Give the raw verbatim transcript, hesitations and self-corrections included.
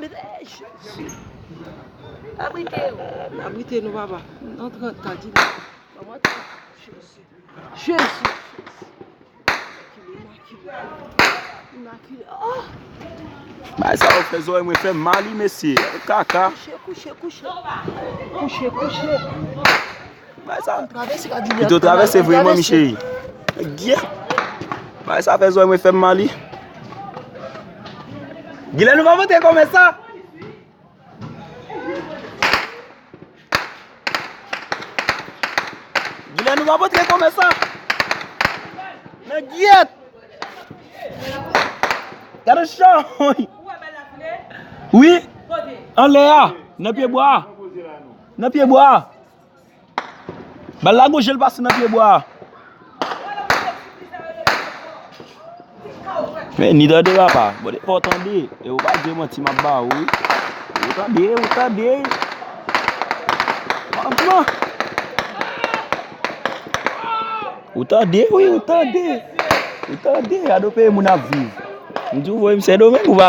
Mete, Jezi. Abrite yo. Abrite nou, papa. Nan trant ta, di nou. Kòman trant? Jezi. Jezi. Imakile, imakile. Imakile. Oh! Bay sa yo fè zòrèy mwen fè mal, wi, mesye. Kaka. Kouche, kouche, kouche. Kouche, kouche. Bay sa. Pito travèse vre, manmi cheri. Gyèt. Bay sa fè zòrèy mwen fè m mal, wi. Gilè nou pa montre kòmè sa. Gilè nou pa montre kòmè sa. Men gyèt. Gade chan. Wi. Anlè a. Nan pye bwa a. Nan pye bwa a. Bal la gon jan l pase nan pye bwa a. Men ni tande papa. Bon, defwa w tande. E ou pa di manti m ap ba ou, wi. Ou tande, ou tande. Manman. Ou tande, wi, ou tande. Ou tande. Gade yon peyi moun ap viv. M di w voye m Sendomeng ou pa